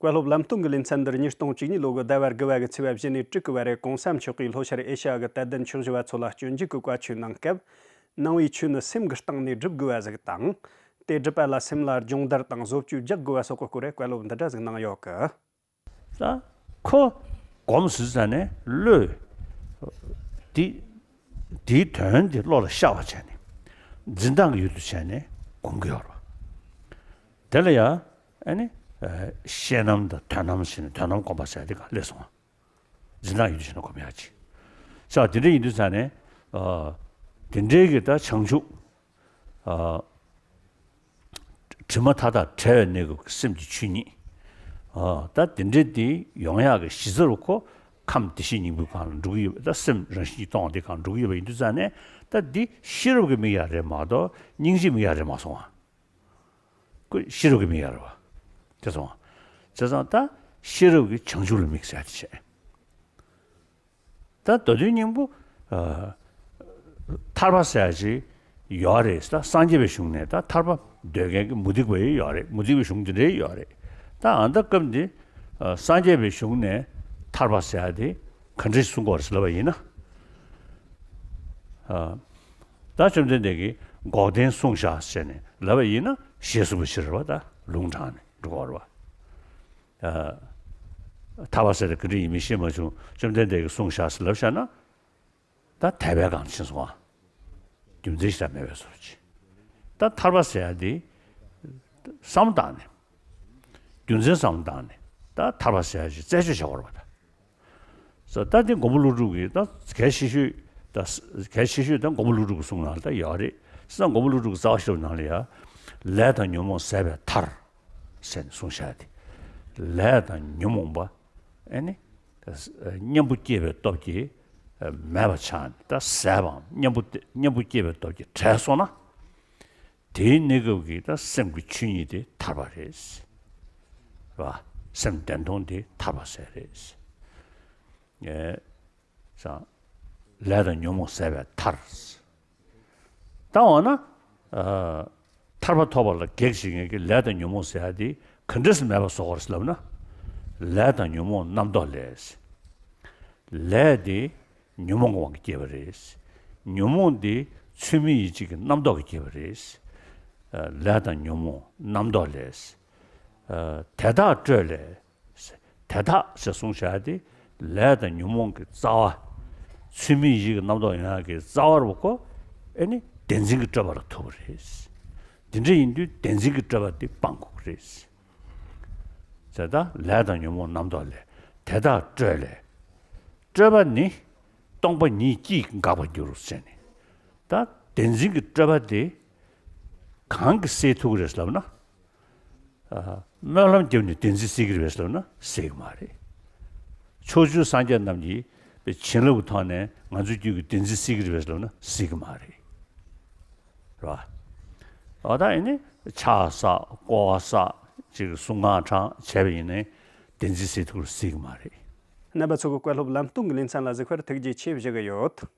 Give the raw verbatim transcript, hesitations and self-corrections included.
བཀའ་སློབ་ལམ་སྟོན་གྱི་ལེ་ཚན་འདིར་ཉིས་སྟོང་བཅུ་གཉིས་ལོ་གི་ཟླ་བ་དགུ་བ་གི་ཚེས་པ་བཞི་ནས་དྲུག་གི་བར་རེ་གོང་ས་མཆོག་གིས་ལྷོ་ཤར་ཨེ་ཤ་ཡ་གི་དད་ལྡན་ཆོས་ཞུ་བ་ཚོ་ལ་སྤྱོད་འཇུག་གི་བཀའ་ཆོས་གནང་སྐབས། ནང་པའི་ཆོས་ནི་སེམས་ཀྱི་སྟེང་ནས་སྒྲུབ་དགོས་པ་ཟིག་དང་། དེ་སྒྲུབ་པ་ལ་སེམས་ལ་སྦྱོང་བརྡར་དང་བཟོ་བཅོས་རྒྱག་དགོས་པ་སོགས་ཀྱི་སྐོར་རེ་བཀའ་སློབ་འདི་འདྲ་ཟིག་གནང་ཡོད་གི། ད་ཁོ་སྒོམ་ཟེར་ཙ་ནས་བློས་དེ་དེའི་དོན་དེ་བློ་ལ་ཤར་བ་བྱས་ནས་འཛིན་སྟངས་ཀྱི་ཡུལ་དུ་བྱས་ནས་སྒོམ་གྱི་ཡོད་རེད་བ། དེ་ལ་ཡང་ཨ་ནི་ཨ་ཤེས་རྣམ་དང་དོན་རྣམ་ཞེས་ནས་དོན་རྣམ་སྒོམ་པ་ཟེར་དེ་ག་སླེབས་སོང་བ། འཛིན་སྟངས་ཡུལ་དུ་བྱས་ནས་སྒོམ་ཡག་ཅིག་ས་དེ་འདྲ་ཡིན་དུས་ཙ་ནས་ཨ་དེ་འདྲའི་གི་ད་བྱང་ཆུབ་ཨ་དྲི་མ་མཐའ་དག་བྲལ་བའི་གནས་སྐབས་ཀྱི་སེམས་ཀྱི་ཆོས་ཉིད། ཨ་ད་དེ་འདྲའི་དེ་ཡོང་ཡག་གི་གཞི་རྩ་རུ་ཁོ་ཁམས་བདེ་གཤེགས་སྙིང་པོའི་སྒང་ལ་འགྲོ་གི་ཡོད་པ། ད་སེམས་རང་བཞིན་གྱིས་སྟོང་བ་དེ་སྒང་འགྲོ་གི་ཡོད་པ་ཡིན་དུས་ཙ་ནས། ད་འདི་ཤེས་རབ་ཀྱི་མིག་ཡང་རེད་མ་གཏོགས་སྙིང་རྗེའི་མིག་ཡང་རེད་མ་སོང་བ། ཁོ་ཤེས་རབ་ཀྱི་མིག་ཡང་རེད་བ། དེ་སོང་བ། བྱས་ཙང་ད་ཤེས་རབ་ཀྱི་བྱང་ཆུབ་ལ་དམིགས་ཟེར་ཡ་དེ་བྱས། ད་མདོ་དོན་སྙིང་པོ་ཨ་ཐར་པ་ཟེར་ཡ་ཅིག་ཡོད་རེད། ད་སངས་རྒྱས་པའི་གཞུང་ནས་ད་ཐར་པ་འདོད་མཁན་གྱི་མུ་སྟེགས་པ་ཡོད་རེད། མུ་སྟེགས་པའི་གཞུང་འདི་འདྲའི་ཡོད་རེད། ད་ཨ་ད་སྐབས་འདི་ཨ་སངས་རྒྱས་པའི་གཞུང་ནས་ཐར་པ་ཟེར་ཡ་དེ་ག་འདྲས་གསུང་གི་ཡོད་རེད་ཟེར་ལབ་པ་ཡིན་ན། ཨ་ད་བཅོམ་ལྡན་འདས་ཀྱིས་འགོག་བདེན་གསུངས་བཞག་ཟེར་ནས་ལབ་པ་ཡིན་ན་ཞེས་གསུངས་པ་ཞིག་རེད་བ། ད་ལུང་དྲངས་ནས་འགྲོ་གི་ཡོད་རེད་བ། ཨ་ཐར་པ་ཟེར་དེ་ག་འདྲ་ཡིན་མིན་ཤེས་མ་བྱུང་། བཅོམ་ལྡན་འདས་ཀྱིས་གསུངས་བཞག་ཟེར་ལབ་བཞག་ན། ད་དད་པའི་སྒང་ཕྱིན་སོང་ང་། རྒྱུ་མཚན་ཞིག་ད་མེད་པའི་བཟོ་འདྲ་ཅིག་ད་ཐར་པ་ཟེར་ཡ་དེ་བསམ་བློ་བཏང་ནས། རྒྱུ་མཚན་བསམ་བློ་བཏང་ནས་ད་ཐར་པ་ཟེར་ཡ་ཅིག་རྩད་གཅོད་བྱེད་དགོས་རེད་བ། ད་ད་དེ་མགོན་པོ་ཀླུ་སྒྲུབ་ཀྱིས་ད་གལ་ཆེ་ཤོས། ད་གལ་ཆེ་ཤོས་ད་མགོན་པོ་ཀླུ་སྒྲུབ་ཀྱི་གསུང་ནང་ལ་ད་ཡོད་རེད། བྱས་ཙང་མགོན་པོ་ཀླུ་སྒྲུབ་ཀྱི་རྩ་བ་ཤེས་རབ་ནང་ལ་ཡ། ལས་དང་ཉོན་མོངས་ཟད་པའི་མཐར། ཟེར་ནས་གསུངས་བཞག་དེ། ལས་དང་ཉོན་མོངས་པ་ཨེ་ནི་གཉེན་པོ་སྐྱེས་པའི་སྟོབས་ཀྱིས་མེད་པ་ཆགས་ནས། ད་ཟད་པའམ་གཉེན་པོ་གཉེན་པོ་སྐྱེས་པའི་སྟོབས་ཀྱིས་བྲལ་སོང་ན། དེའི་གནས་སྐབས་ཀྱི་ད་སེམས་ཀྱི་ཆོས་ཉིད་དེ་ཐར་པ་རེད། རེད་བ། སེམས་བདེན་མཐོང་དེ་ཐར་པ་ཟེར་རེད། ཨེ། ལས་དང་ཉོན་མོངས་ཟད་པའི་མཐར། ད་འོ་ན། ཨ་ཐར་པ་ཐོབ་པ་ལ་གེགས་བྱེད་མཁན་གྱི་ལས་དང་ཉོན་མོངས་ཟེར་ཡ་དེ་ག་འདྲས་སེ་མེད་པ་བཟོ་དགོས་རེད་ལབ་ན། ལས་དང་ཉོན་མོངས་རྣམ་རྟོག་ལས། ལས་དེ་ཉོན་མོངས་ཀྱི་དབང་གིས་སྐྱེས་པ་རེད། ཉོན་མོངས་དེ་ཚུལ་མིན་ཡིད་བྱེད་ཀྱི་རྣམ་རྟོག་གིས་སྐྱེས་པ་རེད། ཨ་ལས་དང་ཉོན་མོངས་རྣམ་རྟོག་ལས། ཨ་དེ་དག་སྤྲོས་ལས། དེ་དག་ཞེས་གསུངས་བཞག་དེ། ལས་དང་ཉོན་མོངས་ཀྱི་རྩ་བ། ཚུལ་མིན་ཡིད་ཀྱི་རྣམ་རྟོག་ཡོང་ཡག་གི་རྩ་བ་རུ་ཁོ་ཨེ་ནི་བདེན་འཛིན་གྱི་སྤྲོས་པ་ལ་ཐུག་པ་རེད། འདི་འདྲ་ཡིན་དུས་བདེན་འཛིན་གྱི་སྤྲོས་པ་དེ་སྤང་དགོས་ཀྱི་རེད། ཟེར། ད་ལས་དང་ཉོན་མོངས་རྣམ་རྟོག་ལས། དེ་དག་སྤྲོས་ལས། སྤྲོས་པ་ནི་སྟོང་པ་ཉིད་ཀྱིས་འགག་པར་འགྱུར་ཟེར་ནས། ད་བདེན་འཛིན་གྱི་སྤྲོས་པ་དེ་གང་གིས་སེལ་ཐུབ་ཀྱི་རེད་ལབ་ན། ཨ་སྨོན་ལམ་བརྒྱབ་ནས་བདེན་འཛིན་སེལ་གྱི་རེད་ལབ་ན་སེལ་གྱི་མ་རེད། ཕྱོགས་བཅུའི་སངས་རྒྱས་རྣམས་ཀྱིས་བྱིན་རླབས་ཀྱི་ཐོག་ནས་ང་ཚོའི་རྒྱུད་ཀྱི་བདེན་འཛིན་སེལ་གྱི་རེད་ལབ་ན་སེལ་གྱི་མ་རེད། རེད་བ། འོ་ད་ཡིན་ནའི་ཕྱག་བསགས། བསྐོར་བ་བསགས། ཅིག་གསུང་ངག་ཕྲེང་བྱས་པ་ཡིན་ནའི་བདེན་འཛིན་སེལ་ཐུབ་ཀྱི་རེད་སེལ་གྱི་མ་རེད། རྣམ་པ་ཚོ་གིས་བཀའ་སློབ་ལམ་སྟོན་གྱི་ལེ་ཚན་ལ་གཟིགས་པར་ཐུགས་རྗེ་ཆེ་ཞུ་གི་ཡོད།